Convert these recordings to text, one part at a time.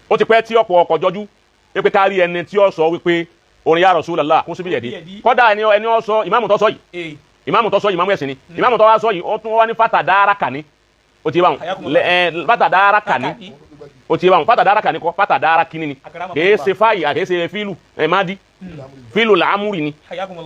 Ó ti pẹ́ tí ọ̀pọ̀ ọkọ̀ jọjú wípé kárí ẹni tí ó sọ wípé orin ya Rasulullah kún síbi yẹ̀dí. Kọ́dà ẹni ó sọ, ìmáàmù tó sọ yìí, ìmáàmù tó sọ yìí, ìmáàmù ẹ̀sìn ni. Ìmáàmù tó wá sọ yìí, ó tún wá ní fatadara kàní. Ó ti bá wọn fatadara kàní. Ó ti bá wọn fatadara kàní kọ́, fatadara kíní ni. Kìí ṣe fáyì, kìí ṣe fílù ẹ̀ má di fílù làámúrì ni.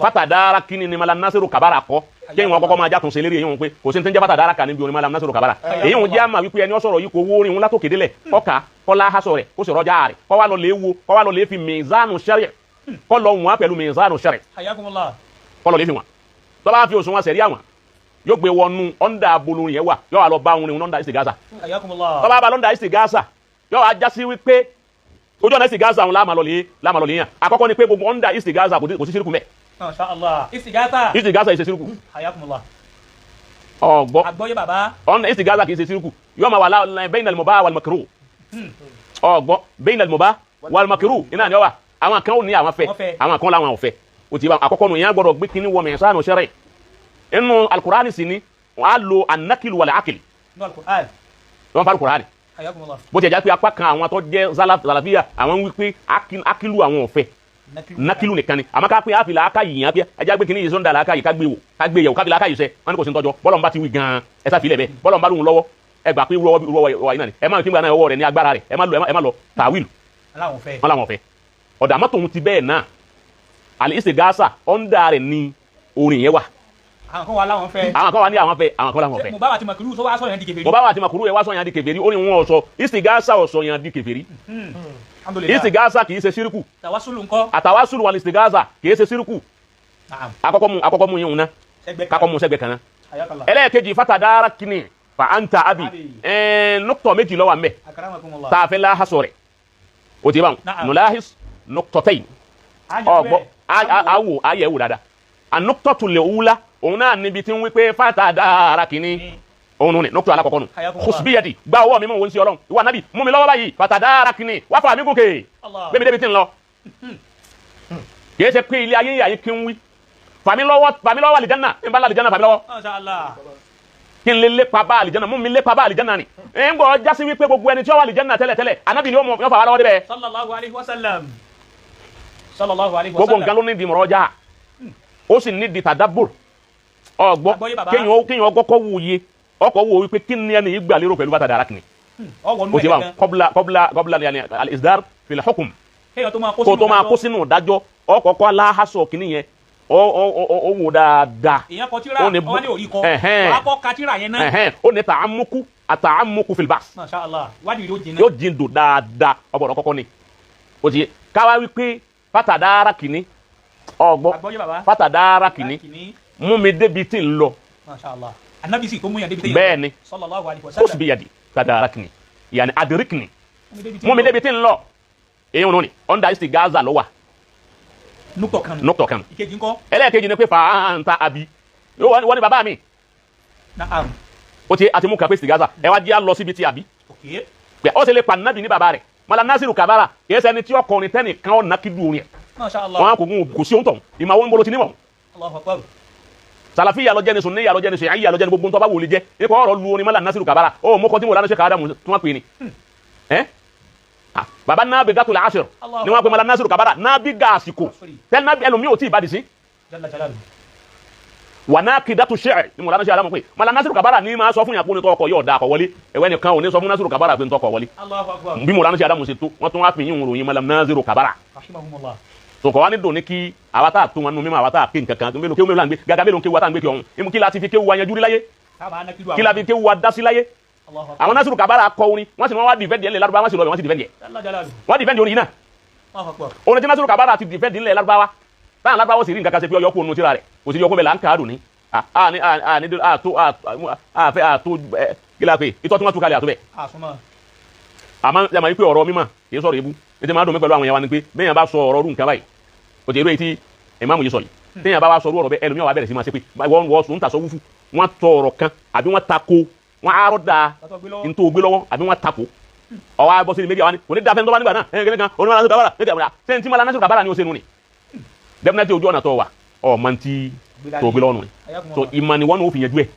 Fatadara kíní ni Malam Nasiru Kabara kọ́. Kéyìn wọn kọ́kọ́ máa já túnṣe lérí èyí wọn pé kò sí ní tẹ́jẹ́ fatadara kàní bí orin Malam Nasiru Kabara. Èyí wọn jẹ́ àmà wípé ẹni ó sọ̀rọ̀ yìí kò wó orin wọn látòkè délẹ̀, kọ́ka kọ́lá aṣọ rẹ̀ kó sì rọjá rẹ̀, kọ́ wá lọ lè wo, kọ́ wá lọ lè fi mizanu sẹ́rẹ̀, kọ́ lọ wọn pẹ̀lú mizanu sẹ́rẹ̀, kọ́ lọ lè fi wọn. Tó bá fi òṣùwọ̀n sẹ̀rí àwọn yóò gbé wọnú ọ̀ndà abolo yẹn wà, yóò wá lọ bá orin ọ̀ndà ìsìgáṣà. Tó bá bá lọ́ndà ìsìgáṣà, yóò wá já sí wípé ojú ọ̀nà ìsìgáṣà òun láàmà lọ lè yàn. Àkọ́kọ́ ni pé gbogbo ọ̀ndà ìsìgáṣà kò sí sírìkù mẹ́. Ìsìgáṣà ìṣe sírìkù. Ọ̀gbọ́ ọ̀ndà ìsìgáṣà kì í ṣe sírìkù. Yóò máa wà bayna al-mubah wal-makruh. Ọ̀gbọ́ bayna al-mubah wal-makruh iná ni ó wà. Àwọn kan ò ní àwọn fẹ́, àwọn kan láwọn ò fẹ́. O ti bá àkọ́kọ́ nù yẹn gbọ́dọ̀ gbé kínní wọ mẹsàn-án sẹrẹ inú alukurani sì ni wọn á lo anakilu wàlẹ akili wọn fa alukurani. Bó ti ẹ̀ já pé apá kan àwọn tó jẹ́ zalafiya àwọn wí pé akilu àwọn ò fẹ́, nakilu nìkan ni. Àmọ́ ká pé àfìlà aka yìí yẹn pé ẹja gbé kínní yìí sọ́ndà làákà yìí, ká gbé wò, ká gbé yẹ̀wò, ká fi làákà yìí sẹ́. Wọn ni kò sí ní tọ́jọ́ bọ́lọ̀ ń bá ti wí gan-an ẹ sá filẹ̀ bẹ́ẹ̀. Bọ́lọ̀ ń bá lóhun lọ́wọ́ ẹ gbà pé rúwọ́ wa iná ni ẹ má kí n gbà náà ọwọ́ rẹ̀ ní agbára rẹ̀ ẹ má lọ tàwílù wọn làwọn fẹ́. Ọ̀dà mọ́tò òun ti bẹ́ẹ̀ náà àlè ìsègáṣà ọ̀ndà rẹ̀ ni orin yẹn wà. Àwọn kan wà láwọn fẹ́. Àwọn kan wà ní àwọn fẹ́, àwọn kan láwọn fẹ́. Mo bá wà tí Makuru tó wá sọ yẹn di kèfèrí. Mo bá wà tí Makuru yẹn wá sọ yẹn di kèfèrí. Orin wọn sọ ìsègáṣà ọ̀sọ̀ yẹn di kèfèrí. Ìsègáṣà kì í ṣe ṣírìkù. Tàwásùlù ńkọ́. Àtàwásùlù wà ní ìsègáṣà kì í ṣe ṣírìkù. Akọ́kọ́ mú yín náà kakọ́ mú sẹ́gbẹ̀ kan náà. Ẹlẹ́ẹ̀kejì fatadara kini fa anta abi nọ́kítọ̀ méjì ló wà ńbẹ̀ tá a fẹ́ láhásọ rẹ̀ o ti bá wọn nùláhís nọ́kítọ̀tẹ́yìn ọgbọ awo ayẹwo dada anukutọtu le wula òun náà níbi tí ń wí pé fatadara kini òun ní nukutọ alakọkọ nù kùsùbíyàdì gba ọwọ́ mi mọ òun sí Ọlọ́run ìwà nábì mú mi lọ́wọ́ báyìí fatadara kini wá fà mí gòkè gbẹmí débi tí ń lọ. Kìí ṣe pé ilé ayé yàyí kí ń wí fàmí lọ́wọ́ àlìjánà ń bá àlìjánà fàmí lọ́wọ́ kí n lè lépa bá àlìjánà mú mi lépa bá àlìjánà ni ń gbọ́ jásí wípé gbogbo ẹni tí ó wà àlìjánà tẹ́lẹ̀tẹ́lẹ̀ anábì ni ó fà wá lọ́wọ́ débẹ̀. Sallallahu alayhi wa sallam. Sallallahu alayhi wa gbogbo sallam. nǹkan ló ní di mọ̀rọ́jà ó sì ní di tàdábò. Ọgbọ́ kéèyàn ọgọ́kọ́ wòye ọkọ̀ wò wípé kí ni ẹni gbà lérò pẹ̀lú bàtà dára kìíní. O ti bá wọn kọ́bla kọ́bla ni al-isdar fil hukm kó tó máa kó sínú ìdájọ́ ọkọ̀ kọ́ aláhásọ kìíní yẹn ó wò dáadáa. Ìyẹn kọ tíra ọwọ́ ní orí kọ wàá kọ́ ka tíra yẹn náà. Ó ní tààmùkù àtààmùkù fil bahth. Masha Allah wádìí yóò jìnnà. Yóò jìn dò dáadáa ọgbọ̀dọ̀ kọ́kọ́ ni. O ti káwá wípé fatadara kìíní ọgbọ́ fatadara kìíní mú mi débi tí ń lọ. Masha Allah anabi sì tó mú yàn débi tí ń lọ. Bẹ́ẹ̀ni sallallahu alaihi wasallam. Kó sì bí yàdì fatadara kìíní yàní adirikìní mú mi débi tí ń lọ. Èyí wọn ni ọ̀ndà ìsì Gaza ló wà. Nukutọ kan. Nukutọ kan. Ìkejì ńkọ́. Ẹlẹ́ẹ̀kejì ni pé fàáńtà àbí wọ́n ní bàbá mi. Naam. Ó ti àti mú kàpé ìsì Gaza ẹ wá jẹ́ lọ síbi tí àbí. Ó sì lè pa nábì ní bàbá rẹ̀ Malam Nasiru Kabara kìí ṣẹni tí ọkùnrin tẹ́nìkan ọ̀nà kí dùn yẹn. Masha Allah. Wọn kò gún kò sí ohun tọ̀ ìmọ̀ àwọn ń bolo ti níwọ̀n. Allahu Akbar. Sàlàfíà ló jẹ́ ni Sunniya ló jẹ́ ni Ṣìíyà ló jẹ́ ni gbogbo ntọ́ bá wò lè jẹ́ ikọ̀ ọ̀rọ̀ lu orin Malam Nasiru Kabara ó mú kọ́ tí mo lánàá ṣe kàdá mu tí wọ́n pè ní. Baba nábì gàtò làásìr ni wọ́n pè Malam Nasiru Kabara nábì gàásìkò tẹ́lẹ̀ nábì ẹlòmíì ò tí ì bá di sí. Wà náà kì dátù ṣẹ́ẹ̀ ni mo lánàá ṣe àdámọ̀ pé Malam Nasiru Kabara ní máa sọ fún yàn pé onítọ̀ ọkọ̀ yóò da akọ̀ wọlé ẹ̀wẹ́ nìkan ò ní sọ fún Nasiru Kabara pé ntọ́kọ̀ wọlé bí mo lánàá ṣe àdámọ̀ ṣe tó wọ́n tún wá fi yín ròyìn Malam Nasiru Kabara. Sọkọ wa ni dùn ní kí àwa tá a tún wọn nù mímọ àwa tá a ké nǹkan kan mélòó kéwù mélòó là ń gbé gàgà mélòó kéwù wa tá à ń gbé kí ọ̀hún ìmú kí la ti fi kéwù wa yanjú rí láyé kí la fi kéwù wa dá sí láyé. Àwọn Nasiru Kabara kọ orin wọ́n sì wọ́n wá dìfẹ́ǹdì ńlẹ̀ Lárúbáwá wọ́n sì lọ bẹ̀ wọ́n sì dìfẹ́ǹdì ẹ̀ wọ́n dìfẹ́ǹdì orin yìí náà. Orin tí Nasiru Kabara ti dìfẹ́ǹdì ńlẹ̀ Lárúbáwá táwọn Lárúbáwá sì rí nǹkan kan ṣe pé ọyọ́ kó nu tíra rẹ̀ kò sí yọkó bẹ̀ là ń kàádùn ní ìtọ́ tí wọ́n tú kalẹ̀ àtó bẹ̀. Àmọ́ ẹ máa ń pè ọ̀rọ̀ mímọ́ kì í sọ̀rọ̀ ebú ètò máa dùn mí pẹ̀lú àwọn èèyàn wa ni pé bẹ́ẹ̀ bá sọ ọ̀rọ̀ ọdún nǹkan báyìí kò tí ì tí ìmáàmù yìí sọ yìí téèyàn bá wá sọ ọ̀rọ̀ bẹ́ẹ̀ ẹlòmíràn wá bẹ̀rẹ̀ sí máa ṣe pé wọ́n wọ́n sùn ń tàṣọ wúfú wọ́n tọ ọ̀rọ̀ kan àbí wọ́n tako wọ́n arọ́ da ntò gbé lọ́wọ́ àbí wọ́n tako ọwọ́ abọ́ sí ni méjì àwọn ni kò ní da fẹ́ni tó bá nígbà náà ẹ̀yìn kan onímọ̀ Nasiru Kabara nígbà náà sẹ́ni tí Malam Nasiru Kabara ni ó ṣe nu ni definitely ojú ọ̀nà tó wà ọ̀ mọ̀ ntí tó gbé lọ́wọ́ nù ni. So ìmọ̀ ni wọ́n ní ó fi yanjú ẹ̀.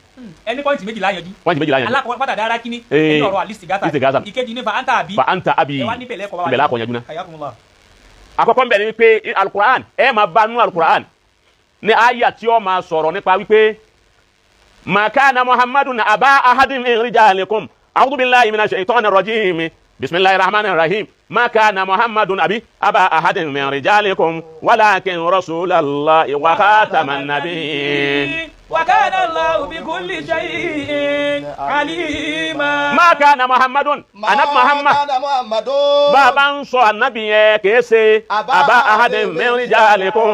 Ẹni pọ́ìntì méjìlá yanjú. Pọ́ìntì méjìlá yanjú. Alákọ̀ọ́ pátá dára kíní ẹni ọ̀rọ̀ alistigata. Ìkejì ní fa anta abi. Fa anta abi. Ẹ wá níbẹ̀ lẹ́kọ̀ọ́ wa. Ibẹ̀ lákọ̀ọ́ yanjú náà. Ayakumullah. Àkọ́kọ́ ń bẹ̀ ni wípé alukur'an ẹ máa bá nú alukur'an ní àyà tí ó máa sọ̀rọ̀ nípa wípé ma kana Muhammadun aba ahadin min rijalikum a'udhu billahi minash shaitanir rajim bismillahir rahmanir rahim ma kana Muhammadun abi aba ahadin min rijalikum walakin rasulallahi wa khataman nabiyyin. Wa kana Allahu bi kulli shay'in alima. Ma kana Muhammadun anab Muhammad bàbá ń sọ ànábì yẹn kìí ṣe aba ahadin min rijalikum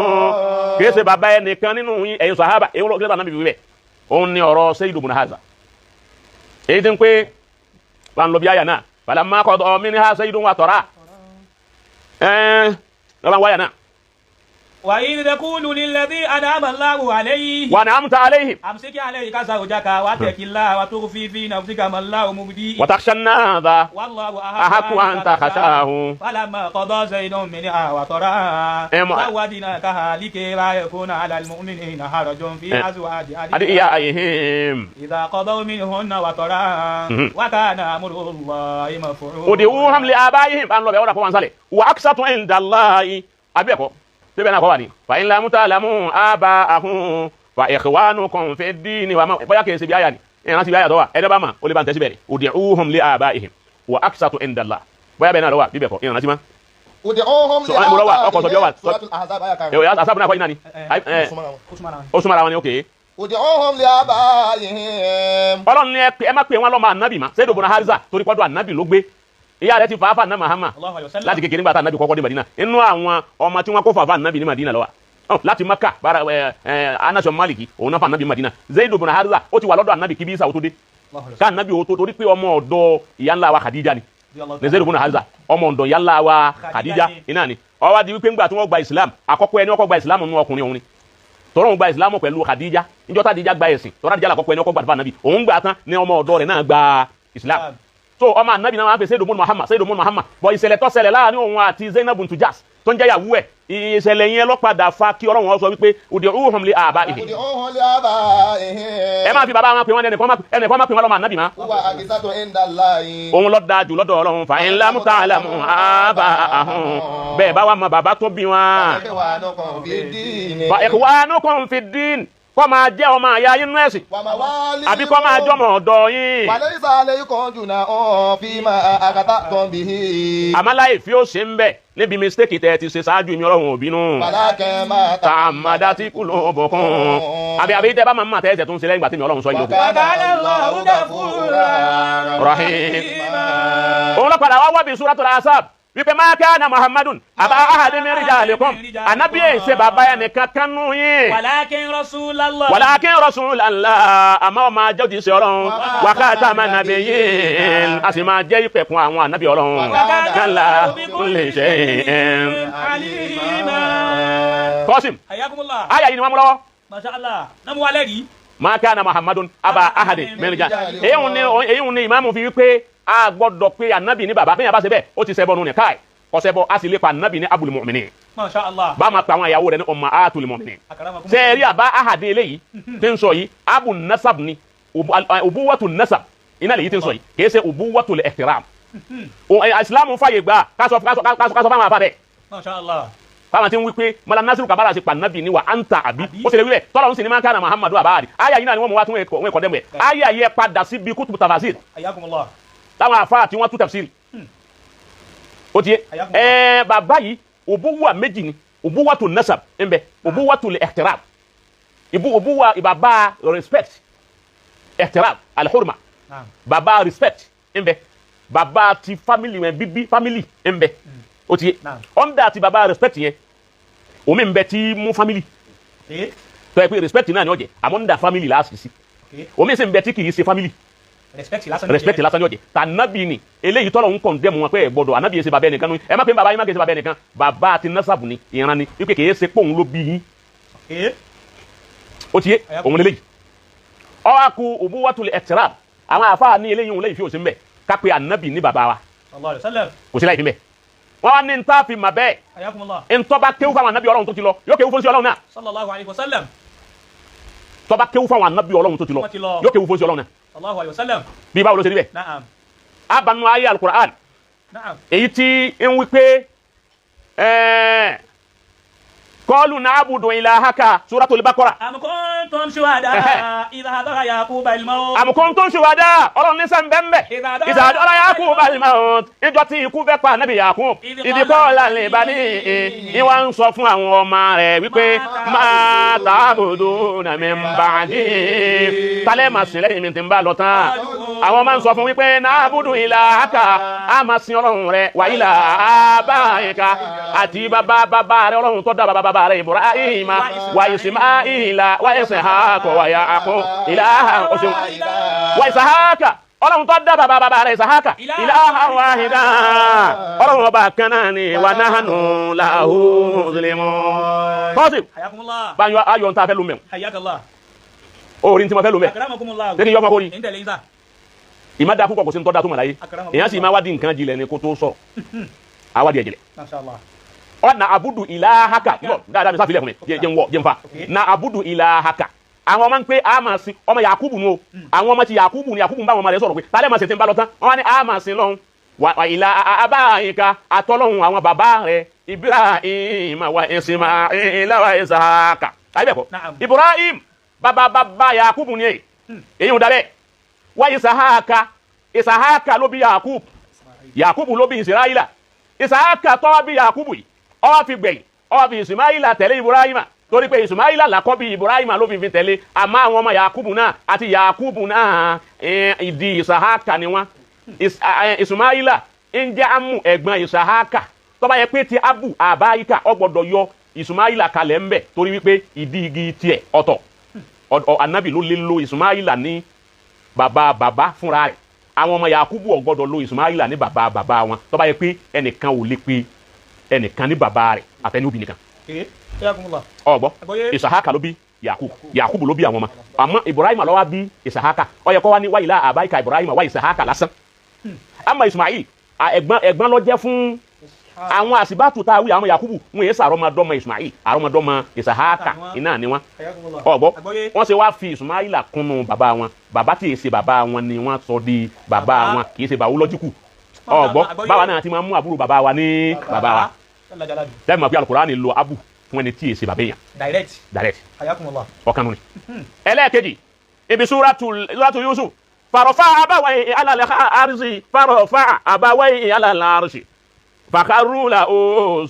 kìí ṣe bàbá ẹnìkan nínú ẹ̀yin sàhábà èyí wọ́n lọ́ọ́ ànábì wíwẹ̀ òun ni ọ̀rọ̀ Sayyidu ibn Haza èyí tí ń pé wà ń lọ bí àyà náà falamma qada minha Sayyidun wa tara lọ́ba ń wáyà náà. Wa idh taqulu lilladhi an'ama Allahu alayhi wa an'amta alayhim amsik alayka zawjaka wattaqillaha wa tukhfi fi nafsika ma Allahu mubdihi wa takhsha an-nasa wallahu ahaqqu an takhshahu falamma qada Zaydun minha wataran zawwajnakaha likay la yakuna 'ala al-mu'minina harajun fi azwaji adiyaihim idha qadaw minhunna wataran wa kana amru Allahi maf'ula. Ud'uhum li abaihim an lọ bẹ̀ ọ̀rọ̀ àpọ̀ wọn sálẹ̀ wa aqsatu 'inda Allahi àbí ẹ̀kọ́ síbẹ̀ náà kọ́ wà ní. fa in lam ta'lamu aba'ahum fa ikhwanukum fi ddini wa ma bóyá kìí ṣe bí àyà ni ìrántí bí àyà tó wà ẹ̀dá bá mà ó lè bá ń tẹ́sí bẹ̀rẹ̀ ud'uhum li aba'ihim wa aqsatu 'inda Allah bóyá bẹ́ẹ̀ náà lọ́wọ́ bíbẹ̀ kọ́ ìrántí má. Ud'uhum li aba'ihim. Asábù náà kọ́ iná ni. Ó súnmọ́ra wọn ni ok. Ud'uhum li aba'ihim. Ọlọ́run ní ẹ má pè wọn lọ́mọ ànábì má Sayyidu ibn Haritha torí pọ́dọ̀ ànábì ló gbé ìyá rẹ̀ ti fàáfà náà Mahama láti kékeré nígbà tá ànábì kọ́kọ́ dé Madina inú àwọn ọmọ tí wọ́n kó fàáfà ànábì ní Madina ló wà láti Maka bára Anas Maliki òun náà fà ànábì Madina Zaid ibn Haritha ó ti wà lọ́dọ̀ ànábì kí bí Isa ó tó dé ká ànábì ó tó torí pé ọmọ ọ̀dọ̀ ìyá ńlá wa Khadija ni Zaid ibn Haritha ọmọ ọ̀dọ̀ ìyá ńlá wa Khadija iná ni ó wá di wípé ńgbà tí wọ́n gba Islam àkọ́kọ́ ẹni ọkọ̀ gba Islam nínú ọkùnrin òun ni tọrọ òun gba Islam pẹ̀lú Khadija níjọ́ tá Khadija gba ẹ̀sìn tọ́ra Khadija làkọ́kọ́ ẹni ọkọ̀ gbàdúrà ànábì òun gbà tán ní ọmọ ọ̀dọ̀ rẹ̀ náà gba Islam. So ọmọ anabi náà wọ́n á fi Sayyidu Muhammad Sayyidu Muhammad bọ̀ ìṣẹ̀lẹ̀ tó ṣẹlẹ̀ láàrin òun àti Zainab bintu Jahsh tó ń jẹ́ ìyàwó ẹ̀ ìṣẹ̀lẹ̀ yẹn ló padà fa kí Ọlọ́run sọ wípé ud'uhum li aba'ihim. Ud'uhum li aba'ihim. Ẹ má fi bàbá wọn pè wọn ẹnìkan má pè wọn lọ́mọ anabi má. Huwa aqsatu 'inda Allahi. Òun ló dáa jù lọ́dọ̀ Ọlọ́run fa in lam ta'lamu aba'ahum bẹ́ẹ̀ bá wà mọ bàbá tó bí wọn. Fa ikhwanukum fi ddin kọ́ máa jẹ́ ọmọ àyà yín nú ẹ̀sìn àbí kọ́ máa jọmọ ọ̀dọ̀ yín. Walaysa alaykum junahun fima akhta'tum bihi. Àmọ́ láì fi ó ṣe ń bẹ̀ níbi mistake tẹ́ ẹ ti ṣe ṣáájú mi Ọlọ́run ò bínú. Walakin ma ta'ammadati qulubukum. Àbí àbí tẹ́ bá máa ń mà tẹ́ ẹ̀sẹ̀ tó ń ṣe lẹ́yìn ìgbà tí mi Ọlọ́run sọ ìlókun. Wa kana Allahu ghafuran rahim. Òun ló padà wá wá bí Suratul Ahzab wípé ma kana Muhammadun aba ahadin min rijalikum anabi ẹ̀ ṣe bàbá yẹn nìkan kánú yín. Walakin rasulallah. Walakin rasulallah àmọ́ ọmọ ajé òjì ṣe Ọlọ́run wa khataman nabiyyin a sì máa jẹ́ ìpẹ̀kun àwọn ànábì Ọlọ́run kálá kulli shay'in alima. Kọ́sìm Hayyakumullah. àyà yìí ni wọ́n mú lọ́wọ́. Masha Allah náà mú wa lẹ́rìí. Ma kana Muhammadun aba ahadin min rijalikum èyí ni ìmáàmù fi wípé a gbọ́dọ̀ pé anabi ní baba bẹ́ẹ̀ bá ṣe bẹ́ẹ̀ ó ti ṣẹbọ nù ní káì kọsẹbọ a sì lè pa anabi ní abul mu'minin. Masha Allah. Bá máa pa àwọn ìyàwó rẹ̀ ní ummahatul mu'minin. Ṣé ẹ rí àbá ahadi eléyìí tí ń sọ yìí abu nasab ni ubuwatu nasab iná lèyí tí ń sọ yìí kì í ṣe ubuwatu ihtiram. Ìsìlámù fàyè gbà kásọ fáwọn afá bẹ́ẹ̀. Masha Allah. Fáwọn tí ń wí pé Malam Nasiru Kabara ṣe pa anabi ní wa anta àbí ó ṣe lè wí bẹ́ẹ̀ tọ́lá ń sì ní máa ń kánà Muhammadu abáàdì àyà yìí náà ni wọ́n mú wá tún ẹ̀kọ́ dẹ́mu ẹ̀ àyà yẹ padà síbi kutubu tafasir. Hayyakumullah. Táwọn àfáà tí wọ́n tú tafsiri ó ti yé ẹ bàbá yìí òbúwà méjì ni òbúwà tó nasab ń bẹ òbúwà tó lè ihtiram òbúwà bàbá respect ihtiram alhurma bàbá respect ń bẹ bàbá ti family yẹn bíbí family ń bẹ ó ti yé ọ̀ndà ti bàbá respect yẹn omi ń bẹ tí mú family tó yẹ pé respect náà ni ó jẹ àmọ́ ń da family láàsì sí omi sì ń bẹ tí kì í ṣe family respect lásán respect lásán ni ó jẹ tànàbì ni eléyìí tọ́lọ̀ ń kọ̀ndẹ́mù wọn pé ẹ gbọ́dọ̀ ànábì yẹn ṣe bàbá ẹnìkan ní ẹ má pè bàbá yín má kì í ṣe bàbá ẹnìkan bàbá àti nasabu ni ìran ni wípé kì í ṣe pòun ló bí yín ó ti yé òun lélẹ́yìí ọwọ́ aku òbúwàtúlẹ̀ ẹ̀tìrà àwọn àfáà ní eléyìí òun lẹ́yìn fi òsín bẹ̀ ká pé ànábì ní bàbá wa kò sí láì fi bẹ̀ wọ́n wá ní ntá fi mà bẹ́ẹ̀ ntọ́ bá kéwú fáwọn ànábì ọlọ́run tó ti lọ yóò kéwú fún sí ọlọ́run náà sallallahu alayhi wa sallam. Tó bá kéwú fáwọn anabi Ọlọ́run tó ti lọ, Wọ́n ti lọ. yóò kéwú fún sí Ọlọ́run náà. Allahu alayhi wa sallam. Bí báwo ló ṣe rí bẹ́ẹ̀? Naam. Abanu ayé alukur'an Naam. èyí tí ń wí pé kọ́ọ̀lù na'budu ilahaka, Suratul Baqara. Am kuntum shuhada idh hadara Yaquba al-maut. Am kuntum shuhada, Ọlọ́run ní sàn bẹ́ẹ̀ Idh ìsàdọ́rọ̀ Yakub al-maut, ìjọ tí ikú fẹ́ pa Ànábì Yakub, idh qala li banihi, ìwà ń sọ fún àwọn ọmọ rẹ̀ wípé ma ta'buduna min ba'di, tálẹ̀ máa sìn lẹ́yìn mi tí ń bá lọ tán. Àwọn máa ń sọ fún wípé na'budu ilahaka, a máa sin Ọlọ́run rẹ̀, wa ilaha abaika, àti bàbá bàbá rẹ̀ Ọlọ́run tó dá bàbá bàbá rẹ̀ Ibrahim wa Ismaila wa Ishaqa wa Yaqub ilaha wa Ishaqa, Ọlọ́run tó dá bàbá bàbá rẹ̀ Ishaqa ilaha wahida, Ọlọ́run ọba kan náà ni, wa nahnu lahu muslimun. Kọ́sì Hayakumullah. báyọ̀ ayọ̀ ń ta fẹ́ lu mẹ́wọ̀n. Hayakallah. Orin tí mo fẹ́ lu mẹ́. Akramakumullah. Ṣé kí n yọ ọmọ kórìí? Ń tẹ̀lé yín sá. Ìmá da púpọ̀, kò sí ní tọ́ da tó mọ̀ láyé. Èèyàn sì máa wá di nǹkan jinlẹ̀ ni kó tó sọ̀rọ̀. Àwa di ẹ̀jẹ̀lẹ̀. Masha Allah. Ọ na abudu ilahaka bọ dáadáa mi sáfilẹ̀ fún mi jẹ́ ń wọ jẹ́ ń fa na abudu ilahaka. Àwọn ọmọ ń pé a máa sin ọmọ Yakubu nu o, àwọn ọmọ ti Yakubu ni Yakubu ń bá àwọn ọmọ rẹ̀ sọ̀rọ̀ pé tálẹ̀ máa ṣe ti ń bá lọ tán, wọ́n wá ní a máa sin lọ́hùn wà ilà abáyíká àtọ́lọ́hùn àwọn bàbá rẹ̀ Ibrahim wa Ismaila wa Isahaka. Ayé bẹ́ẹ̀ kọ́, Ibrahim bàbá bàbá Yakubu ni èyí ń darẹ̀ wa Isahaka, Isahaka ló bí Yakubu, Yakubu ló bí Israila, Isahaka tó wá bí Yakubu yìí ó wá fi gbẹ̀yìn ó wá fi Ismaila tẹ̀lé Ibrahima, torí pé Ismaila làkọ́ bí Ibrahima ló fi fi tẹ̀lé. Àmọ́ àwọn ọmọ Yakubu náà àti Yakubu náà ìdí Isahaka ni wọ́n. Ismaila ń jẹ́ amú ẹ̀gbọ́n Isahaka, tó bá yẹ pé ti abu àbáyíká ó gbọ́dọ̀ yọ Ismaila kalẹ̀ ń bẹ̀ torí wípé ìdí igi tiẹ̀ ọ̀tọ̀. Anabi ló lè lo Ismaila ní bàbá bàbá fúnra rẹ̀. Àwọn ọmọ Yakubu ò gbọ́dọ̀ lo Ismaila ní bàbá bàbá wọn, tó bá yẹ pé ẹnìkan ò lè pe ẹnìkan ní bàbá rẹ̀ àfẹnú obìnrin kan. Ọgbọ Isahaka ló bí Yakubu, Yakubu ló bí àwọn ọmọ, àmọ́ Ibrahim ló wá bí Isahaka. Ó yẹ kó wá ní wáyìlá àbáyíká Ibrahim wá Isahaka lásán. Àmọ́ Ismail ẹ̀gbọ́n ló jẹ́ fún àwọn àsìbátù tá a wí. Àwọn Yakubu wọn yẹ sàrọmọdọ́mọ Ismail, àrọmọdọ́mọ Isahaka iná ni wọn. Ọgbọ wọn ṣe wá fi Ismaila kúnnú bàbá wọn, bàbá tí èsè bàbá wọn ni wọn sọ di bàbá wọn, kì í ṣe bàwọ́lọ́jíkù. Ọgbọ báwa náà ti máa mú àbúrò bàbá wa ní bàbá wa. Lẹ́yìn mọ̀ pé Al-Qur'ani lo abu fún ẹni tí èsè bàbá èèyàn. Direct. Direct. Hayakumullah. Ọ̀kan nù ni. Ẹlẹ́ẹ̀kejì ibi suratu Yusuf, farọ̀fà abáwáyé alal arsi, farọ̀fà abáwáyé alal arsi fakarula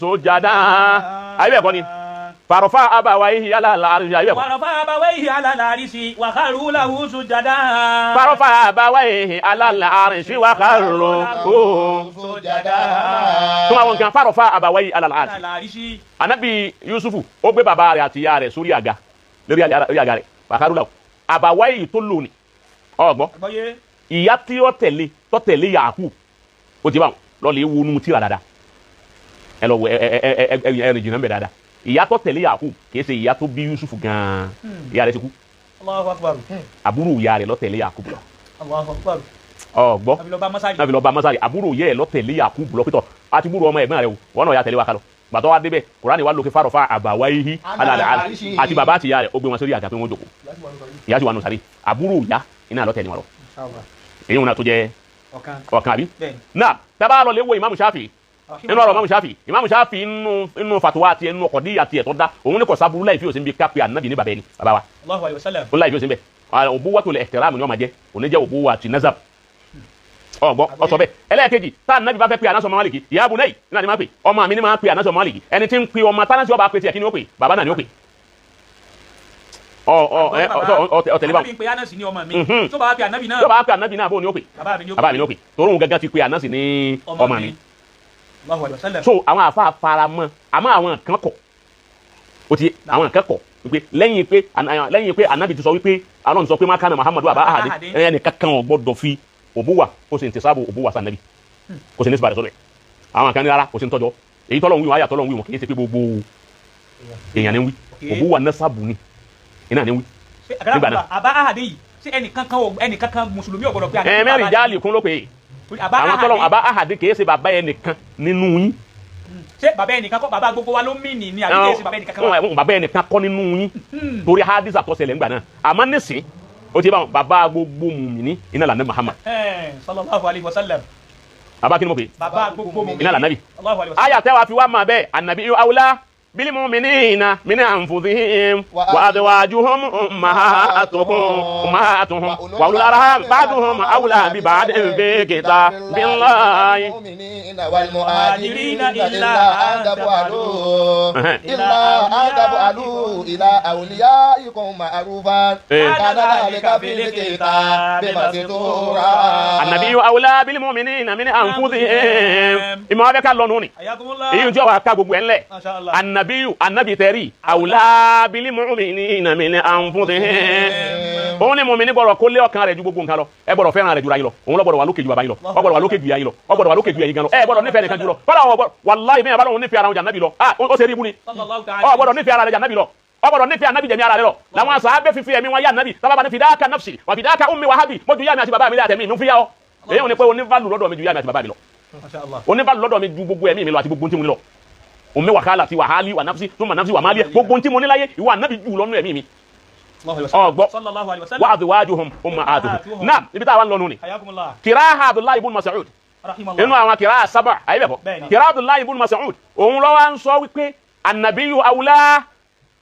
sujada. Ayé bẹ́ẹ̀ kọ́ ni farọ̀fà abáwáyé alal arsi, ayé bẹ́ẹ̀ kọ́. Farọ̀fà abáwáyé alal arsi wakaru sujada. Farọ̀fà abáwáyé alal arsi wakaru sujada. Tó máa wọ nǹkan farọ̀fà abáwáyé alal arsi. Anabi Yusufu ó gbé bàbá rẹ̀ àti ìyá rẹ̀ sórí àga, lórí àga rẹ̀ fakarula abáwáyé tó lò ní ọgbọ́n. Ìyá tí ó tẹ̀lé tó tẹ̀lé Yakub ó ti bá wọn lọ́ọ̀lì wọnú tíra dáadáa, ẹ lọ wọ ẹ ẹ ẹ ẹ ẹ rìn jìnnà ń bẹ dáadáa. Ìyá tó tẹ̀lé Yakub kìí ṣe ìyá tó bí Yusuf gan-an, ìyá rẹ̀ ti kú. Allahu Akbar. Àbúrò ìyá rẹ̀ ló tẹ̀lé Yakub lọ. Allahu Akbar. Ọgbọ́n nàbí lọ bá masari, àbúrò ìyá rẹ̀ ló tẹ̀lé Yakub lọ pítọ̀ àti búrò ọmọ ẹ̀gbọ́n rẹ̀ o, wọn náà yà tẹ̀lé wa kálọ. Gbàtọ́ wa débẹ̀ Kùránì wa lókè fárọ̀fà àbàwáyé àti bàbá àti ìyá rẹ̀ ó gbé wọn sórí àga pé wọ́n jókòó. Ìyá sì wà nù sáré, àbúrò ìyá iná ló tẹ̀lé wọn lọ. Èyí wọn náà tó jẹ́ ọ̀kan àbí. Náà tábà lọ lè wo Ìmáàmù Ṣáfì, nínú ọ̀rọ̀ Ìmáàmù Ṣáfì, Ìmáàmù Ṣáfì nínú fatuwa àti ẹnu ọkọ̀ díyà tiẹ̀ tó dá, òun ní kò sábúrú láì fi òsín bí kápẹ́ ànábì ní bàbá ẹni bàbá wa. Ó láì fi òsín bẹ́ẹ̀, òbúwà tó lè ihtiram ni wọ́n máa jẹ́, òní jẹ́ òbúwà àti nazab. Ọgbọ́ ọsọ bẹ́ẹ̀. Ẹlẹ́ẹ̀kejì tá ànábì bá fẹ́ pe ànásọ Málíkì, ya bunay náà ni máa pè, ọmọ mi ni máa pe ànásọ Málíkì. Ẹni tí ń pe ọmọ tánásì ọba pe tiẹ̀ kí ni ó pè, bàbá náà ni ó pè. Ọtẹlẹ báwọn. Ànábì ń pe Anasi ní ọmọ mi. Tó bá pe ànábì náà. Tó bá pe ànábì náà bó ni ó pè. Bàbá mi ni ó pè. Torí òun gángan ti pe Anasi ní ọmọ mi. So àwọn àfa fara mọ́, àmọ́ àwọn kan kọ̀. O ti àwọn kan kọ̀ wípé lẹ́yìn pé ànábì ti sọ wípé Ọlọ́run sọ pé má kánà Muhammadu àbá àhàdé, ẹnì kankan ò gbọ́dọ̀ fi òbúwà kó sì ń tẹ̀sáàbò òbúwà sànàbì kó sì ní sìbàdàn sọ́dọ̀ ẹ̀. Àwọn kan ní rárá kó sì ń tọ́jọ́ èyí tọ́lọ́ ń wí wọn àyà tọ́lọ́ ń wí wọn kì í ṣe pé gbogbo èèyàn ní wí, òbúwà nasabu ni iná ni wí. Nígbà náà àbá àhàdé yìí ṣé ẹnìkankan mùsùlùmí ò gbọ́dọ̀ pé àná. Ẹ mẹ́rin jáàlì kún ló pé àwọn tọ́lọ́ àbá àhàdé kì í ṣe bàbá ẹnìkan nínú yín. Ṣé bàbá ẹnìkan kọ́ bàbá gbogbo wa ló mí ní ní àbí kìí ṣe bàbá ẹnìkan kọ́? Bàbá ẹnìkan kọ́ nínú yín torí hadisa tó ṣẹlẹ̀ ńgbà náà. Àmọ́ nísìn ó ti bá wọn bàbá gbogbo mùmíní iná lànà Muhammad. Sallallahu alayhi wa sallam. Bàbá kí ni mo pè é? Bàbá gbogbo mùmíní. Iná lànà bí. Allahu alayhi wa sallam. Àyà tẹ́wàá fi wá máa bẹ́ẹ̀ ànàbí awla bil mu'minina min anfusihim wa azwajuhum ummahatuhum wa ulul arham ba'duhum awla bi ba'din fi kitabillahi. Wal muhajirina illa an taf'alu illa an taf'alu ila awliyaikum ma'rufan kana dhalika fil kitabi mastura. An-nabiyyu awla bil mu'minina min anfusihim. Ìmọ̀ abẹ́ ká lọ́nu ni. Èyí tí wàá ká gbogbo ẹ̀ ńlẹ̀. An-nabiyyu anabi tẹ̀rí awla bil mu'minina min anfusihim. Òun ni mùmíní gbọ́dọ̀ kó lé ọkàn rẹ̀ ju gbogbo nǹkan lọ. Ẹ gbọ́dọ̀ fẹ́ràn rẹ̀ ju ra yín lọ. Òun ló gbọ́dọ̀ wà lókè ju bàbá yín lọ. Ó gbọ́dọ̀ wà lókè ju ìyá yín lọ. Ó gbọ́dọ̀ wà lókè ju ẹ̀yin gan lọ. Ẹ gbọ́dọ̀ nífẹ̀ẹ́ nìkan jù lọ. Kọ́lá wọn gbọ́dọ̀ wàláhì bẹ́ẹ̀ bá lóun nífẹ̀ẹ́ ara wọn jàǹdàbí lọ. Ó ṣe rí ibú ni. Ó gbọ́dọ̀ nífẹ̀ẹ́ ara rẹ̀ jàǹdàbí lọ. Ó gbọ́dọ̀ nífẹ̀ẹ́ anabi jẹ̀mí ara rẹ̀ lọ. Làwọn sàábẹ́ fífi ẹ̀mí wọn yá anabi. Sábàbà ní fìdákà nafsi wà fìdákà ummi wa habi. Mo ju yá mi àti bàbá mi lé àtẹ̀mí mi ń fi yá ọ. Èyí ò ní pé onífàlù lọ́dọ̀ mi ju yá mi àti bàbá mi lọ. Onífàlù lọ́dọ̀ mi ju gbogbo ẹ̀mí mi lọ àti gbogbo tí mo ní lọ. Ummi wàhálà ti wàhálì wà nafsi tó mà nafsi wà máàlì gbogbo tí mo ní láyé ìwà anabi jù lọ́nú ẹ̀mí mi. Ọgbọ wa azwajuhum ummahatuhum. Naam, ibi tá a wà ń lọ nù ni. Kìráhà Abdullahi ibn Mas'ud inú àwọn kìráhà sábà ayé bẹ̀ kọ́. Kìráhà Abdullahi ibn Mas'ud òun ló wá ń sọ wípé annabiyu awla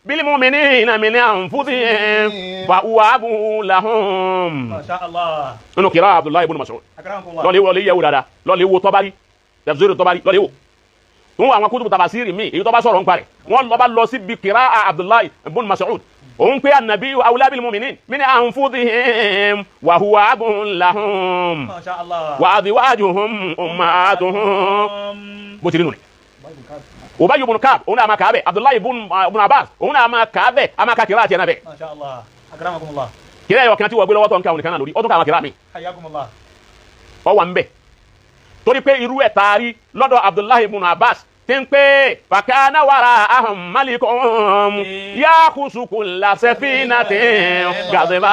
bil mu'minina min anfusihim fa huwa abun lahum. Inú kìráhà Abdullahi ibn Mas'ud lọ́ọ̀lẹ́ wọlé yẹ̀wò dáadáa lọ́ọ̀lẹ́ wo Tabari tafsir Tabari lọ́ọ̀lẹ́ wò tún àwọn kutubu tafasiri mi èyí tó bá sọ̀rọ̀ ń parẹ́ wọ́n lọ́ bá lọ síbi kìráhà Abdullahi ibn Mas'ud òun pé ànàbí awla bil mu'minin min anfusihim wa huwa abun lahum wa azwajuhum ummahatuhum. Bó ti rí nù ni. Ubay ibn Ka'b òun náà máa kà á bẹ̀. Abdullahi ibn Abbas òun náà máa kà á bẹ̀. A máa ka kìrá àti ẹ̀ náà bẹ̀. Kìrá ẹ̀yọ̀ kan tí wọ́n gbé lọ́wọ́ tó ń ka òun nìkan náà lórí ó tún ká àwọn kìrá mi. Ọ wà ń bẹ̀ torí pé irú ẹ̀ taari lọ́dọ̀ Abdullahi ibn Abbas tí ń pè fàkànà wàrà ahùn malikun yaakusu kulla safinatin gàdébà.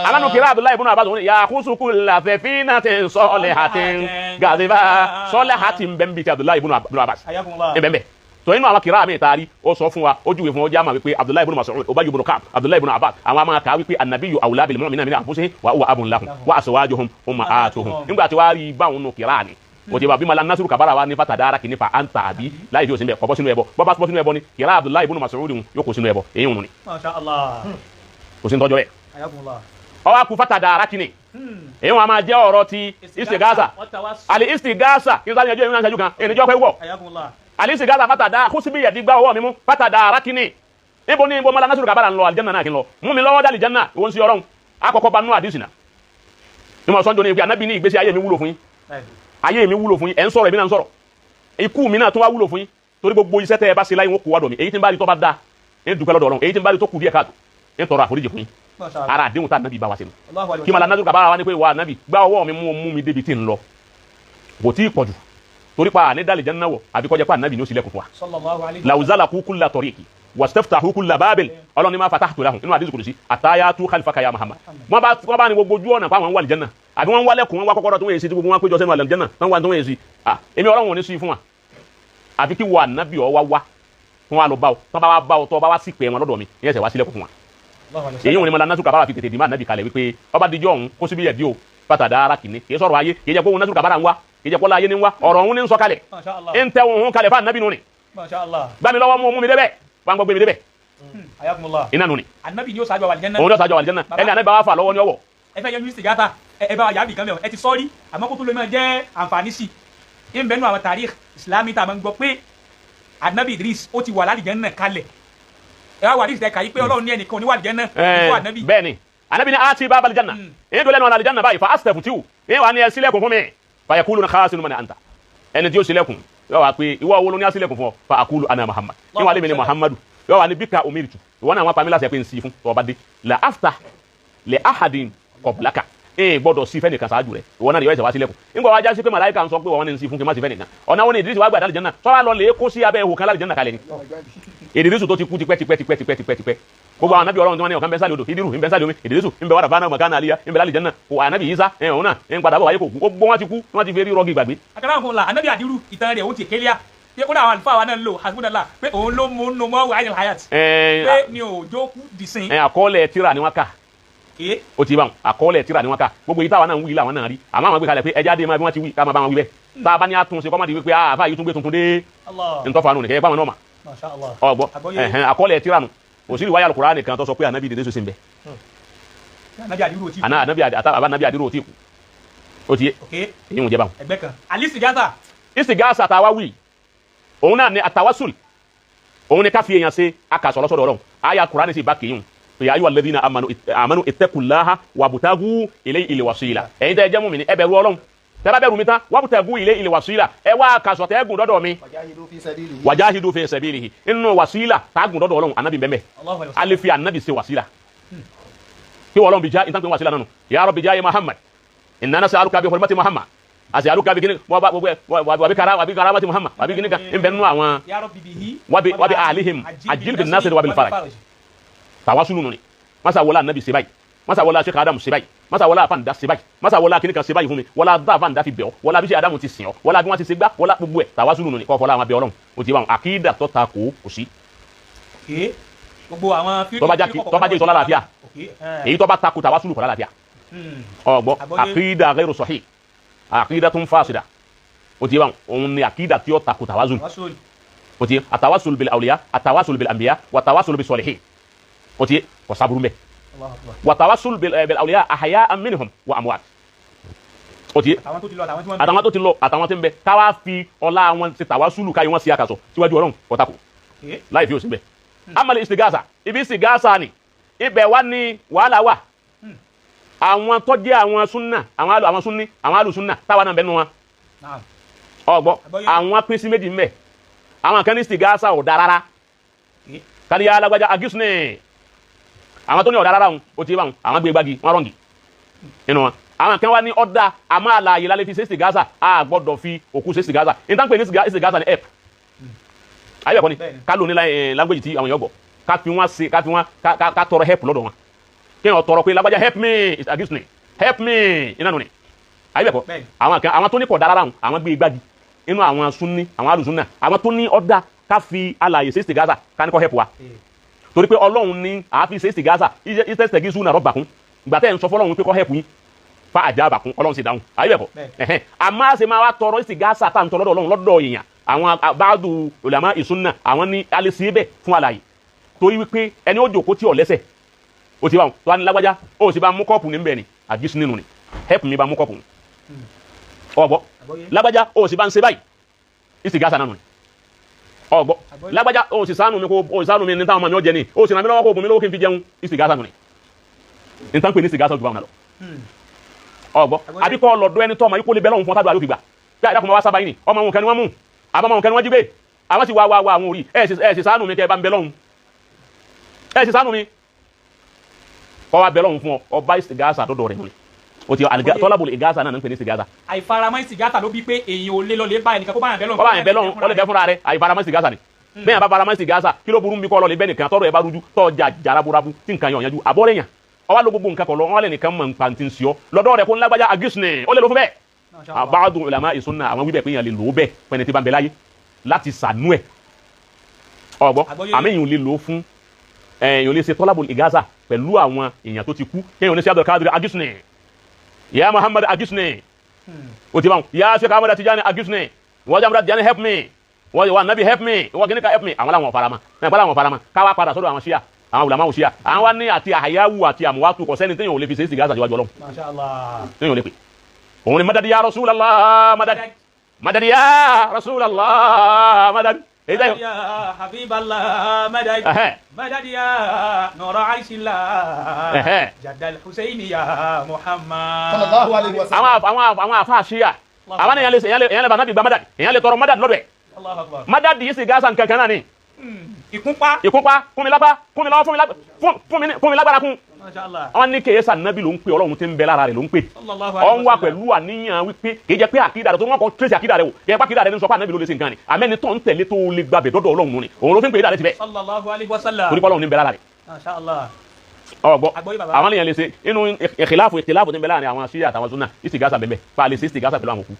Alánu kìrá Abdullahi ibn Abbas òun yaakusu kulla safinatin salihatin gàdébà salihatin bẹ́ẹ̀ bí ti Abdullahi ibn Abbas bẹ́ẹ̀ bẹ́ẹ̀. Tó inú àwọn kìrá mi taari ó sọ fún wa ó júwe fún wa ó jẹ́ àmà wípé Abdullahi ibn Mas'ud Ubay ibn Ka'b Abdullahi ibn Abbas àwọn àmà kà wípé annabiyu awla bil mu'minina min anfusihim wa huwa abun lahum wa azwajuhum ummahatuhum. Nígbà tí wàá rí báwọn nù kìrá ni o ti ba bí mala nasiru kabara wa ní fatadara kì ní fa anta àbí láì fi òsín bẹ kọ bọ́ sínú ẹbọ bọ́ bá bọ́ sínú ẹbọ ni kìrá Abdullahi ibn Mas'ud yóò kó sínú ẹbọ èyí ń nù ni. Masha Allah. Kò sí ní tọ́jọ́ bẹ́ẹ̀. Ọwọ́ akú fatadara kì ní èyí wọn a máa jẹ́ ọ̀rọ̀ ti istigasa àlè istigasa kí n sáré yanjú èyí náà ṣáájú kan èyí níjọ́ pé wọ̀ àlè istigasa fatada kó síbi yẹ̀dí gbá ọwọ́ mi mú fatadara kì ní ibo ní ibo mala nasiru kabara ń lọ aljanna náà kí n lọ mú mi lọ́wọ́ dá aljanna ìwọ ń sí ọrọ̀ akọkọ ba nú àdìsí náà ní mo sọ́njọ́ ní ibi ànábì ní ìgbésí ayé mi wúlò fún yín ayé mi wúlò fún yín ẹ̀ ń sọ̀rọ̀ èmi náà ń sọ̀rọ̀ ikú mi náà tún wá wúlò fún yín torí gbogbo iṣẹ́ tẹ́ ẹ bá ṣe láyé wọn kó wá dọ̀ mí èyí tí ń bá rí tó bá dáa ń dúpẹ́ lọ́dọ̀ Ọlọ́run èyí tí ń bá rí tó kù díẹ̀ káàtó ń tọrọ àforíjì fún yín ara àdéhùn tá ànábì bá wa ṣe nù kí màlá nàdúrà bára wa ní pé wà ànábì gbá ọwọ́ mi mú mi débi tí ń lọ kò tí ì pọ̀jù torí pa àní dálì jẹ́nà wọ̀ àbí kọjá pa ànábì ní ó sì lẹ́kùn fún wa làwùzálà kú kúlà tọ̀ríkì wàstaftahu kulla babil Ọlọ́run ní ma fatahtu lahum inú àdìsí kùdùsí àtàyàtú khalfaka ya Muhammad. Wọ́n bá ní gbogbo ojú ọ̀nà fáwọn wà lìjẹ́nà àbí wọ́n wálẹ̀kùn wọ́n wá kọ́kọ́rọ́ tó wọ́n yẹ sí tí gbogbo wọn péjọ sẹ́nu àlìjẹ́nà wọ́n wá tó wọ́n yẹ sí. Èmi Ọlọ́run ò ní sí fún wa àfi kí wà nábì ọ wá wá fún wa lọ bá ọ tọ́ bá wá bá ọ tọ́ bá wá sí pé wọn lọ́dọ̀ mi ìyẹn sẹ̀ wá sílẹ̀kùn fún wa. Èyí wọn ni mọ̀lá násù kàbára fi tètè dìímọ̀ ànábì kalẹ̀ wípé ọba díjọ́ òun kó síbi ẹ̀dí o bàtà dára kìíní kì í sọ̀rọ̀ ayé kì í jẹ́ pé òun násù kàbára ń wá kì í jẹ́ pé ọlá ayé ní ń wá ọ̀rọ̀ òun ní ń sọ kalẹ̀ ń tẹ òun kalẹ̀ fún ànábì nù ni gbá mi lọ́wọ́ mú mi débẹ̀ wọ́n gbọ́ gbé mi débẹ̀. Iná nù ni. Anabi ni ó ṣáájú àlìjẹ́nà. Òun ni ó ṣáájú àlìjẹ́nà. Ẹni anabi bá wà fà lọ́wọ́ ní ọwọ́. Ẹ fẹ́ yanjú sìgá ẹ bá wa yàbí kan bẹ́ẹ̀ ẹ ti sọ́ọ́rí àmọ́ kó tó lè máa jẹ́ àǹfààní sí i. Ń bẹ́ẹ̀ nù àwọn tàríkh ìsìlámì tá a máa ń gbọ́ pé anabi Idris ó ti wà lálìjẹ́nà kalẹ̀. Ẹ wá wà ní ìsìlẹ̀ kàyí pé Ọlọ́run ní ẹnìkan oníwà àlìjẹ́nà ìfọ̀ anabi. Bẹ́ẹ̀ni anabi ni a ti bá balìjẹ́nà èyí tó lẹ́nu àlìjẹ́nà báyìí fa astaftihu èyí wà ní ẹ sílẹ̀kùn fún mi fa yaquluna khaasinu man anta ẹni tí ó sílẹ̀kùn yóò wá pé ìwọ wo ló ní asílẹ̀kùn fún ọ fa akulu ana Muhammad ìwọ alẹ́ mi ni Muhammadu yóò wá ní bíkà omiritu ìwọ náà wọn pa mí láṣẹ pé n sí fún tọba dé la afta lè ahadin kọbùlákà ee gbọ́dọ̀ sí fẹ́ nìkan ṣáájú rẹ ìwọ náà ni yóò ẹsẹ̀ wá sílẹ̀kùn nígbà wá já sí pé màláíkà ń sọ pé wọn ní n sí fún kí n má sí fẹ́ nìkan ọ̀nà wọn ni Ìdírísì wá gbà dálì jẹ́nà sọ́wọ́ lọ lè kó sí abẹ́ ihò kan lálì jẹ́nà kalẹ̀ ni Ìdírísù tó ti kú tipẹ́ tipẹ́ tipẹ́ tipẹ́ tipẹ́ tipẹ́ gbogbo àwọn anabi Ọlọ́run tí wọ́n ní ọ̀kan bẹ́ẹ̀ sálẹ̀ odò Ìdírù ń bẹ sálẹ̀ omi Ìdírísù ń bẹ wàrà fáná mọ̀kánà àlíyá ń bẹ lálì jẹ́nà kò anabi Ìsá ẹ̀ òun náà ń padà bọ̀ wáyé kò kú gbogbo wọn ti kú wọn ti fi rí rọ́ọ̀gì gbàgbé. Akara kò la anabi Adiru ìtàn rẹ̀ ó ti kélia Pé kódà àwọn àlùfáà wa náà ń lò hasbunallah pé òun ló mú nu mọ́ wàhálà hayat. Pé ni òjò kú dìsín. Àkọọ́lẹ̀ tíra ni wọ́n kà. Ó ti bá wọn àkọọ́lẹ̀ tíra ni wọ́n kà. Gbogbo yìí táwa náà ń wí làwọn náà rí. Àmọ́ àwọn gbé kalẹ̀ pé ẹja dé máa bí wọ́n ti wí ká máa bá wọn wí bẹ́ẹ̀. Tá a bá ní àtúnṣe kọ́mọ́dé wípé àfa yìí tún gbé tuntun dé. Ntọ́fà nù nìkẹ́ báwọn náà mà. Ọgbọ́ àkọọ́lẹ̀ tíra nù. Òsì wáyà Al-Qur'ani nìkan tó sọ pé ànábì dèdè sọ́sẹ̀ ń bẹ. Ànábì àdúró ò tí kú. Ó ti yé. Èyí ń jẹ báwọn. Ẹgbẹ́ kan. Al-istighatha. Istighatha tàwa wí. Òun náà ni àtàwásùl. Òun ni ká fi èèyàn ṣe akàsọ̀ lọ́sọ̀dọ̀ Ọlọ́run. Àyà Kùránì sì bá kéyìn. Ya ayyuhal ladhina amanu ittaqullaha wabtagu ilayhil wasila. Ẹ̀yin tẹ́ ẹ jẹ́ mùmínì, ẹ bẹ̀rù Ọlọ́run. Tẹ́ bá bẹ̀rù mi tán, wabtagu ilayhil wasila. Ẹ wá akàsọ̀ tẹ́ gùn dọ́dọ̀ mi. Wajahidu fi sabilihi. Inú wasila tá gùn dọ́dọ̀ Ọlọ́run, ànábì bẹ́ẹ̀. A lè fi ànábì ṣe wasila. Kí Ọlọ́run bí já ìtàn pé wasila nánu. Ya Rabbi já Muhammad. Inna nas'aluka bi hurmati Muhammad. As'aluka bi kini wa bi karamati Muhammad. Wa bi kini kan ń bẹ nínú àwọn wa bi ahlihim ajil bin nasr wa bil faraj. Tawasulu nù ni. Masa wọlá anabi ṣe báyìí. Masa wọlá Sheikh Adam ṣe báyìí. Masa wọlá afanda ṣe báyìí. Masa wọlá kini kan ṣe báyìí fún mi. Wọlá dá afanda fi bẹ̀ ọ́. Wọlá bí ṣe Adamu ti sìn ọ́. Wọlá bí wọ́n ti ṣe gbá. Wọlá gbogbo ẹ̀. Tawasulu nù ni. Kọ́ fọlá àwọn abẹ́ Ọlọ́run. O ti bá wọn. Àkídà tó ta kò sí. Gbogbo àwọn tó bá jẹ́ ìtọ́lá làáfíà. Èyí tó bá ta kò tawasulu kò lálàáfíà. Ọgbọ́ àkídà ghayru sahih. Àkídà tó ń fásida. O ti bá wọn. Òun ni àkídà tí ó ta kò tawasul. O ti àtàwásulu bil awliya, àtàwásulu bil anbiya, wàtàwásulu bis salihin. O ti kò sábúrú mbẹ. Wàtàwásulu bil awliya ahya'an minhum wa amwat. O ti àtàwọn tó ti lọ àtàwọn tí ń bẹ káwá fi ọlá wọn ṣe tàwásulu káyé wọn sí àkàsọ síwájú Ọlọ́run kọtàkù láì fi òsì bẹ. Amali istigasa ibi istigasa ni ibẹ̀ wá ní wàhálà wà. Àwọn tó jẹ́ àwọn súnà àwọn súnní àwọn alùsúnà táwa náà bẹ nù wọn. Ọgbọ́ àwọn pín sí méjì mbẹ. Àwọn kan ní istigasa ò dáa rárá. Kàníyà alágbájá agísùnì. Àwọn tó ní ọ̀dà rárá wọn ó ti bá wọn àwọn gbé gbági wọn rọ̀ǹgì nínú wọn. Àwọn kan wá ní ọ̀dà àmọ́ àlàyé lálẹ́ fi ṣe istigasa a gbọ́dọ̀ fi òkú ṣe istigasa. Níta ń pè ní istigasa ní help. Ayé ẹ̀kọ́ ni ká lò ní language tí àwọn èèyàn gbọ́ ká fi wọn ṣe ká fi wọn ká tọrọ help lọ́dọ̀ wọn. Kí wọn tọrọ pé lágbájá help me agísùnì help me iná nù ni. Ayé ẹ̀kọ́ àwọn kan àwọn tó ní kọ̀ dára wọn àwọn gbé gbági inú àwọn súnní àwọn alùsúnà àwọn tó ní ọ̀dà ká fi àlàyé ṣe istigasa ká ní kọ́ help wa. Torí pé Ọlọ́run ní àáfi ṣe istigasa ìṣẹ́sẹ̀gí súnà rọ́bà kún ìgbà tẹ́ ń sọ fọlọ́run pé kọ́ help yín fa àjà bàkún Ọlọ́run sì dáhùn ayé ẹ̀kọ́ àmọ́ àṣẹ máa wá tọrọ istigasa tá à ń tọrọ lọ́dọ̀ Ọlọ́run lọ́dọ̀ èèyàn àwọn báàdù ulama ìsúnà àwọn ní alẹ́sí bẹ́ẹ̀ fún àlàyé torí wípé ẹni ó jòkó tí ò lẹ́sẹ̀ ó ti bá wọn tó wá ní lágbájá ó sì bá mú kọ́ọ̀pù níbẹ̀ ni àgísí nínú ni help mi bá mú kọ́ọ̀pù ọ̀gbọ́ lágbájá ó sì bá ń ṣe báyìí istigasa náà nù ni ọgbọ lágbájá o sì ṣàánú mi kó o ṣàánú mi ní táwọn ọmọ mi ó jẹ ni o sì ràn mí lọ́wọ́ kó o bùn mí lówó kí n fi jẹun istigasa nù ni ní tán pé ní istigasa ju báwọn náà lọ ọgbọ àbí kọ́ lọ́dọ̀ ẹni tó ọmọ yìí kó lè bẹ́ lọ́hùn fún ọtá àdúrà yóò fi gbà bí àdàkùn máa wá sábà yìí ni ọmọ wọn kan ni wọ́n mú àbámọ̀ wọn kan ni wọ́n jí gbé àwọn sì wá wá wá àwọn orí ẹ sì ṣàánú mi kẹ́ ẹ bá ń bẹ lọ́hùn ẹ sì ṣàánú mi kọ́ wa bẹ lọ́hùn fún ọ ọba istigasa dọ́dọ̀ rẹ̀ nù o ti tọ́lábùlù ìgáàsà náà ń pè ní istigasa. Àìfaramọ́ istigasa ló bí pé èèyàn ò lè lọ lè bá ẹnìkan kó bá yàn bẹ́ lọ́hùn. Kó bá yàn bẹ́ lọ́hùn ó lè bẹ́ fúnra rẹ̀ àìfaramọ́ istigasa ni. Bẹ́ẹ̀ yàn bá faramọ́ istigasa kí ló burú bí kọ́ lọ lè bẹ́ nìkan tọ́rọ̀ ẹ bá rújú tọ́ ja jaraburabu tí nǹkan yàn yanjú àbọ̀rẹ̀ yàn ọwọ́ ló gbogbo nǹkan kọ̀ lọ wọn lè nìkan mọ̀ nǹkan tí ń sọ lọ́dọ̀ rẹ̀ kó ń lágbájá agísùnì ó lè lọ fún bẹ́ẹ̀. Ba'du ulama ìsúná àwọn wíbẹ̀ pé yàn lè lò ó bẹ́ẹ̀ pẹ́ni tí bá ń bẹ láyé láti sànú ẹ̀ ọ̀gbọ́ àmì yìí lè lò ó fún èèyàn lè ṣe tọ́lábù ìgáàsà pẹ̀lú àwọn èèyàn tó ti kú kéèyàn ní sí Abdul Qadir agísùnì ya Muhammad agisne o ti báwọn ya Sheikh Ahmad Tijani agisne wọ́n jẹ́ Ahmad Tijani help me wọ́n wà nabi help me wọ́n kìíní ka help me àwọn làwọn farama náà làwọn farama káwá padà sọ́dọ̀ àwọn ṣíà àwọn ulama ṣíà àwọn wá ní àti àyáwù àti àmúwátù kò sẹ́ni téèyàn ò lè fi ṣe istigasa síwájú Ọlọ́run téèyàn ò lè pè òun ni madadi ya Rasulallah madadi madadi ya Rasulallah madadi. Madadi ya Habiballah madadi madadi ya nura arshillah jadal Hussein ya Muhammad sallallahu alaihi wasallam. Àwọn afa ṣíà àwọn èèyàn lè èèyàn lè bá nábì gba madadi èèyàn lè tọrọ madadi lọ́dọ̀ ẹ̀ madadi yìí sì gáàsà nǹkan kan náà ni. Ìkúnpá ìkúnpá kún mi lápá kún mi lọ́wọ́ fún mi lágbára kún. Wọ́n ní kèésà nábì ló ń pè Ọlọ́run tí ń bẹ lára rẹ̀ ló ń pè. Ọ̀n wá pẹ̀lú àníyàn wípé kì í jẹ́ pé àkídà rẹ̀ tó wọ́n kọ́ tírèsì àkídà rẹ̀ wò kì í jẹ́ pé àkídà rẹ̀ ní sọ pé ànábì ló lè ṣe nǹkan ni àmẹ́ni tó ń tẹ̀lé tó lè gbàbẹ̀ dọ́dọ̀ Ọlọ́run ni òun ló fi ń pè é dà rẹ̀ ti bẹ́ẹ̀. Torí pé Ọlọ́run ní ń bẹ lára rẹ̀. Ọgbọ́ àwọn èèyàn lè ṣe inú ìkìláàfù tí ń bẹ láàrin àwọn ṣíyà àtàwọn súnà istigasa bẹ́ẹ̀ fa lè ṣe istigasa pẹ̀lú àwọn òkú.